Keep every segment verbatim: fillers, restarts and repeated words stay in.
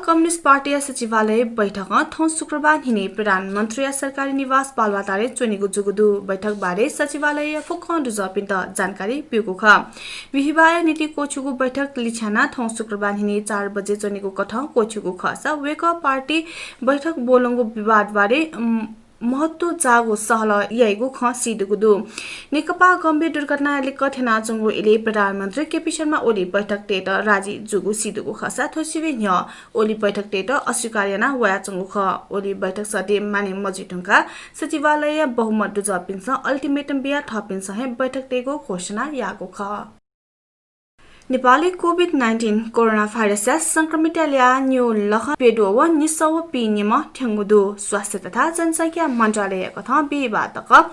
कम्युनिस्ट पार्टीया सचिवालय बैठकं थौं शुक्रबार न्हिने प्रधानमन्त्रीया सरकारी निवास बालुवाटारय् च्वनीगु जूगु दु। बैठक बारे सचिवालयया फुक्कं दुजःपिन्त जानकारी ब्यूगु खः। बिहिबाःया निंतिं क्वछ्यूगु बैठक लिछ्यानाः थौं शुक्रबार न्हिने चार बजे च्वनीगु कथं क्वछ्यूगु खःसा वय्कः पार्टी बैठक ब्वलंगु विवाद बारे, उम्, महत्व जाःगु सहलह याइगु खँ सीदुगु दु। नेकपा गम्भीर दुर्घटनाय् लिक्क थ्यनाच्वंगु इलय् प्रधानमन्त्री केपी शर्मा ओली बैठक तयेत राजी जूगु सीदुगु खःसा थ्व सिबें न्ह्यः ओली बैठक तयेत अस्वीकार यानाः वयाच्वंगु खः। ओली बैठक सधे माने मजुइ धुंकाः सचिवालयया बहुमत दुजःपिन्सं ultimatum बियाः थःपिन्सं हे बैठक तयेगु घोषणा याःगु खः। नेपालय् COVID nineteen कोरोना भाइरसया संक्रमितया ल्याः न्यूल्यखं प्यद्वः व निसः व पीनिम्ह थ्यंगु दु। स्वास्थ्य तथा जनसंख्या मन्त्रालयया कथं बिहिबाः तक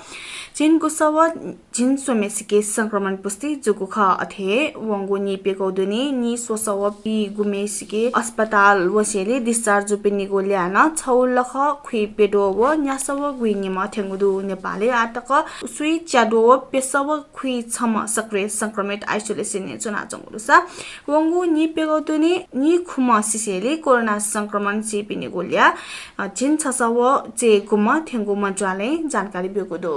झिंगुसः व झिंस्वम्हेसिके संक्रमण पुष्टि जूगु खः। अथे हे वंगु नीप्यघौ दुने निस्वसः व पीगुम्हेसिके अस्पताल वसेंलि discharge जूपिनिगु ल्याः नं छगू लख खुइप्यद्वः व न्यासः व गुइनिम्ह थ्यंगु दु। नेपालय् आःतक स्वीच्याद्वः व प्यसः व खुइछम्ह सक्रिय संक्रमित isolation य् च्वनाच्वंगु दुसा वंगु नीप्यघौ दुने निखुम्ह सिसेंलि कोरोना संक्रमण सीपिनिगु ल्याः, अ, झिंछसः व चय्‌गुम्ह थ्यंगु मन्त्रालयं जानकारी ब्यूगु दु।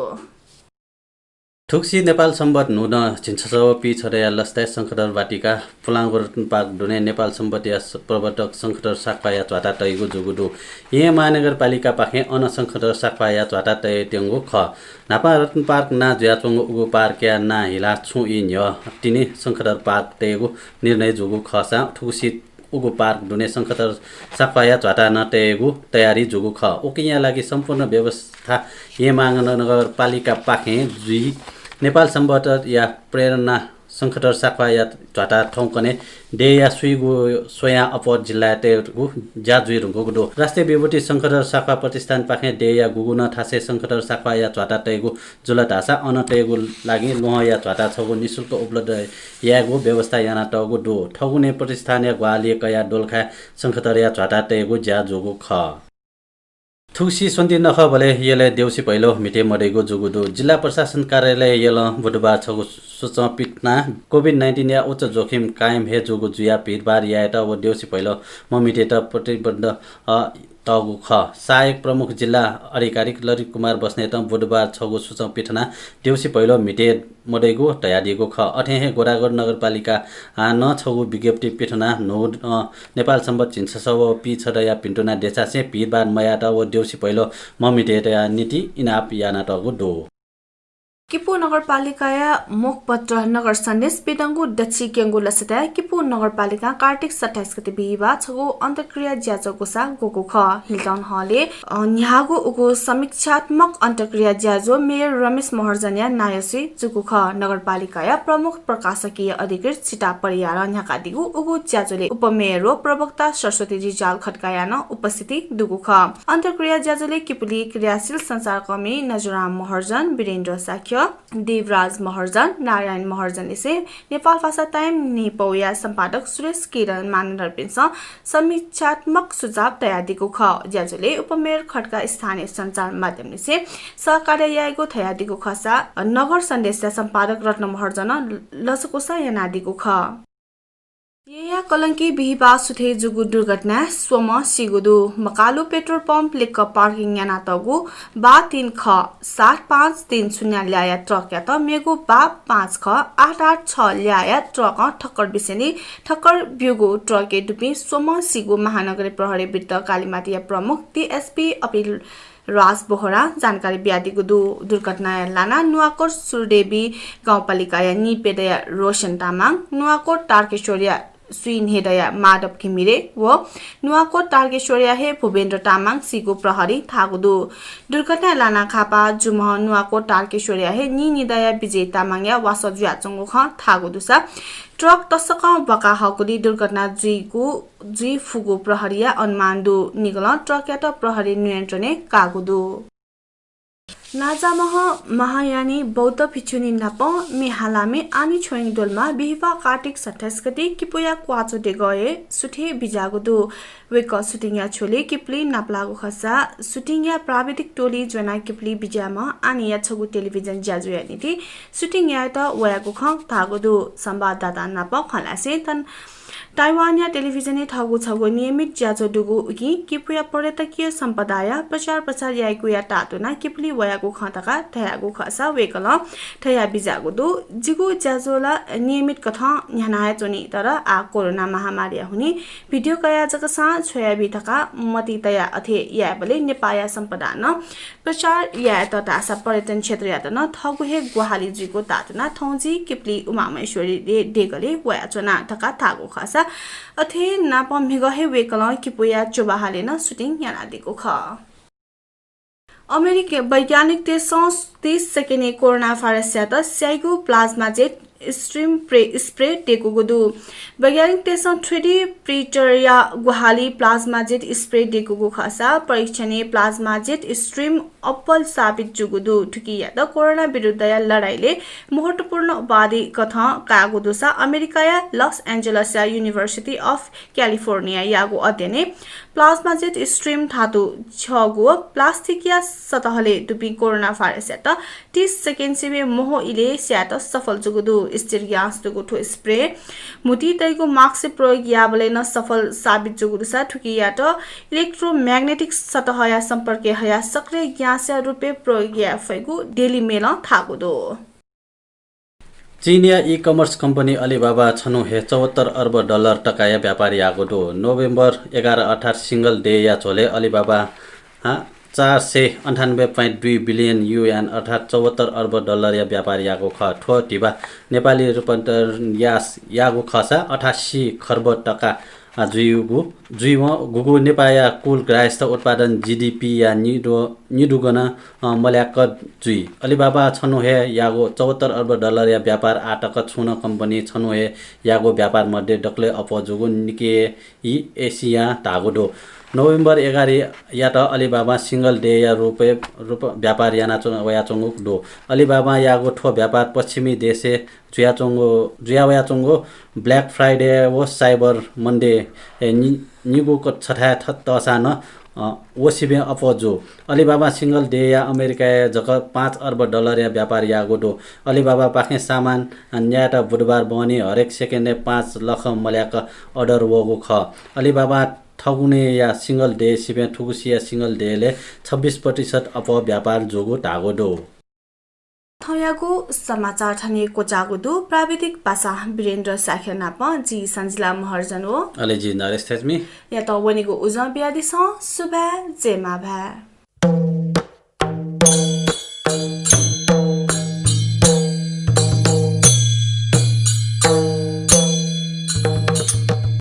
थुगुसी नेपाल संवत् न्हूदँ झिंछसः व पीछदँया लसताय् शंखधर वाटिका पुलांगु रत्न पार्क दुने नेपाल संवत्‌या स-, प्रवर्तक शंखधर साख्वाःया ध्वाता तइगु जूगु दु। येँ महानगरपालिकापाखें अन शंखधर साख्वाःया ध्वाता तयातःगु खः। न्हापा रत्न पार्क नां जुयाच्वंगु उगु पार्कया नां हिलाः छुं ई न्ह्यः तिनि शंखधर पार्क तयेगु निर्णय जूगु खःसां थुगुसी उगु पार्क दुने शंखधर साख्वाःया ध्वाता नं तयेगु तयारी जूगु खः। उकिया लागि सम्पूर्ण व्यवस्था येँ महानगरपालिकापाखें जुइ। नेपाल संवत्‌या प्रेरणा शंखधर साख्वाःया ध्वाता थौंकन्हय् देय्‌या स्वीगू स्वयां अप्वः जिल्लाय् तयेगु ज्या जुइ धुंकूगु दु। राष्ट्रिय विभूति शंखधर साख्वाः प्रतिष्ठानपाखें देय्‌या गुगु नं थासय् शंखधर साख्वाःया ध्वाता तयेगु जुल धाःसा अन तयेगु लागि ल्वहंया ध्वाता छगू निशुल्क उपलब्ध यायेगु व्यवस्था यानातःगु दु। थगुने प्रतिष्ठानया ग्वाहालि कयाः दोलखाय् शंखधरया ध्वाता तयेगु ज्या जूगु खः। थुगुसी स्वन्ति नखःबलय् यलय् देउसी भैलो म्हिते मदइगु जूगु दु। जिल्ला प्रशासन कार्यालय यलं बुधबार छगू सूचं पिथनाः COVID nineteen या उच्च जोखिम कायम हे जूगु जुयाः भिडभाड यायेत व देउसी भैलो मम्हितेत प्रतिबन्ध, अ, तःगु खः। सहायक प्रमुख जिल्ला अधिकारी ललित कुमार बस्नेतं बुधबार छगू सूचं पिथनाः देउसी भैलो म्हिते मदइगु धयादीगु खः। अथे हे गोदागाउँ नगरपालिकां नं छगू विज्ञप्ति पिथनाः न्हू, अ, नेपाल संवत् झिंछसः व पीछदँया भिन्तुना देछासें भिडभाड मयायेत व देउसी भैलो मम्हितेया निंतिं इनाप यानातःगु दु। किपू नगरपालिकाया मुखपत्र नगर सन्देश पिदंगु दच्छि क्यंगु लसताय् किपू नगरपालिकां कार्तिक सत्ताइस गते बिहिबाः छगू अन्तर्क्रिया ज्याझ्वः ग्वसाः ग्वःगु खः। हिल्टन हलय्, अ, न्ह्याःगु उगु समीक्षात्मक अन्तर्क्रिया ज्याझ्वः मेयर रमेश महर्जनया नायःसुइ जूगु खः। नगरपालिकाया प्रमुख प्रशासकीय अधिकृत सीता परियारं न्ह्याकादीगु उगु ज्याझ्वलय् उपमेयर व प्रवक्ता सरस्वती रिजाल खड्काया नं उपस्थिति दुगु खः। अन्तर्क्रिया ज्याझ्वलय् किपुली क्रियाशील सञ्चारकर्मी नजुराम महर्जन, वीरेन्द्र शाक्य, देवराज महर्जन, नारायण महर्जन लिसें नेपालभाषा टाइम नेपाःया सम्पादक सुरेश किरण मानन्धरपिन्सं समीक्षात्मक सुझाव तयादीगु खः। ज्याझ्वलय् उपमेयर खड्कां स्थानीय सञ्चार माध्यमलिसें सहकार्य यायेगु धयादीगु खःसा नगर सन्देशया सम्पादक रत्न महर्जनं लसकुस यानादीगु खः। येँया कलंकी बिहिबाः सुथय् जूगु दुर्घटनाय् स्वम्ह सीगु दु। मकालु पेट्रोल पम्प लिक्क पार्किङ यानातःगु बा तीन ख सात पाँच तीन शून्य ल्याःया ट्रकयात मेगु बा पाँच ख आठ आठ छ ल्याःया ट्रकं ठक्कर बिसेंलि ठक्कर ब्यूगु ट्रकय् दुपिं स्वम्ह सीगु महानगरीय प्रहरी वृत्त कालिमाटीया प्रमुख डिएसपी अपिल राज बोहरां जानकारी बियादीगु दु। दुर्घटनाय् लानाः नुवाकोट सुरदेवी गाउँपालिकाया नीप्यदँया रोशन तामाङ, नुवाकोट तारकेश्वरया स्वीन्हेदँया माधव घिमिरे व नुवाकोट तारकेश्वरया हे भूपेन्द्र तामाङ सीगु प्रहरीं धाःगु दु। दुर्घटनाय् लानाः खापा जुम्ह नुवाकोट तारकेश्वरया हे नीनिदँया विजय तामाङया वासः जुयाच्वंगु खँ धाःगु दुसा ट्रक तसकं भुखाः हःगुलिं दुर्घटना जुइगु, जुइ फुगु प्रहरीया अनुमान दु। निगलं ट्रकयात प्रहरीं नियन्त्रणय् काःगु दु। नाजामह महायानी बौद्ध भिक्षुणी नाप म्ये हालामि आनी छोइङ दोलमा बिहिबाः कार्तिक सत्ताइस गते किपुया क्वाचो देगःय् सुथय् बिज्याःगु दु। वय्कः सुटिङया झ्वलय् किपुली नापलाःगु खःसा सुटिङया प्राविधिक टोली ज्वनाः किपुली बिज्याःम्ह आनीया छगू टेलिभिजन ज्याझ्वःया निंतिं सुटिङ यायेत वयागु खँ धाःगु दु। संवाददाता नाप खँ ल्हासें थन ताइवानया टेलिभिजनय् थःगु छगू नियमित ज्याझ्वः दुगु उकिं किपुया पर्यटकीय सम्पदाया प्रचार प्रसार यायेगुया तातुना किपुलि वयागु खँ धकाः धयागु खःसा वय्कलं धयाबिज्याःगु दु। जिगु ज्याझ्वः ला नियमित कथं न्ह्याना हे च्वनी, तर आः कोरोना महामारीया हुनिं भिडियो कयाः जकसां छ्वयाबी धकाः मतिइ तयाः अथे यायेबलय् नेपाःया सम्पदा नं प्रचार यायेत धाःसा पर्यटन क्षेत्रयात नं थःगु हे ग्वाहालि जुइगु तातुना थौं जि किपुलि उमामहेश्वरी दे-, देगलय् वयाच्वना धकाः धाःगु खःसा अथे नाप म्हिगः हे वय्कलं किपुया च्वभाहालय् नं सुटिङ यानादीगु खः। अमेरिकी वैज्ञानिकतय्सं तीस सेकेन्डय् कोरोना भाइरसयात स्याइगु plasma jet stream प्रे-, spray देकूगु दु। वैज्ञानिकतय्सं थ्री डी प्रिन्टरया ग्वाहालि plasma jet spray देकूगु खःसा परीक्षणय् plasma jet stream अप्वः साबित जूगु दु। थुकियात कोरोना विरुद्धया लडाइँलय् महत्वपूर्ण उपाधि कथं काःगु दुसा अमेरिकाया लस एन्जलसया University of California यागु अध्ययनय् plasma jet stream धातु छ्यःगु व प्लास्टिकया सतहलय् दुपिं कोरोना भाइरसयात तीस सेकेन्ड सिबें म्हो इलय् स्यायेत सफल जूगु दु। स्थिर ग्यास दुगु थ्व spray म्हुतुइ तइगु mask प्रयोग याःबलय् नं सफल साबित जूगु दुसा थुकियात electromagnetic सतहया सम्पर्कय् हयाः सक्रिय ग्यासया रूपय् प्रयोग याये फइगु Daily Mail-ं धाःगु दु। चीनया e-commerce कम्पनी Alibaba छन्हु हे चौहत्तर अर्ब डलर तकाया व्यापार याःगु दु। नोभेम्बर एघार अर्थात् Singles Day-या झ्वलय् Alibaba, हां, चार सय अन्ठानब्बे point दुई billion yuan अर्थात् चौहत्तर अर्ब डलरया व्यापार याःगु खः। थ्व धिबा नेपाली रूपान्तरण यास-, याःगु खःसा अठासी खर्ब तका, आ, जुइगु, जुइवं गुगु नेपाःया कुल ग्राहस्थ उत्पादन GDP-या निदु-, निदुगुनं, अ, मल्याक जुइ। Alibaba छन्हु हे याःगु चौहत्तर अर्ब डलरया व्यापार आःतक छुं नं कम्पनी छन्हु हे याःगु व्यापार मध्ये दकलय् अप्वः जूगु निकेई एसियां धाःगु दु। नोभेम्बर एघारयात Alibaba Singles Day-या रूपय्, रूप व्यापार याना च्व-, वयाच्वंगु दु। Alibaba याःगु थ्व व्यापार पश्चिमी देशय् जुयाच्वंगु, जुया वयाच्वंगु Black Friday व Cyber Monday-य् नि-, निगू क-, छथाय् थ-, तःसां नं, अ, व सिबें अप्वः जू। Alibaba Singles Day-या अमेरिकाय् जक पाँच अर्ब डलरया व्यापार याःगु दु। Alibaba-पाखें सामान, अ, न्यायेत बुधबार बहनी हरेक सेकेन्डय् पाँच लाख मल्याक order वःगु खः। Alibaba थगुनेया Singles Day सिबें थुगुसिया Singles Day-लय् छब्बिस प्रतिशत अप्वः व्यापार जूगु धाःगु दु। थौंयागु समाचार थन हे क्वचाःगु दु। प्राविधिक पासा वीरेन्द्र शाक्य नाप जि सञ्जिला महर्जन व अले जि नरेश थेच्मी। यात वनेगु उजं बियादिसँ। सुभाय्, जय मांभाय्।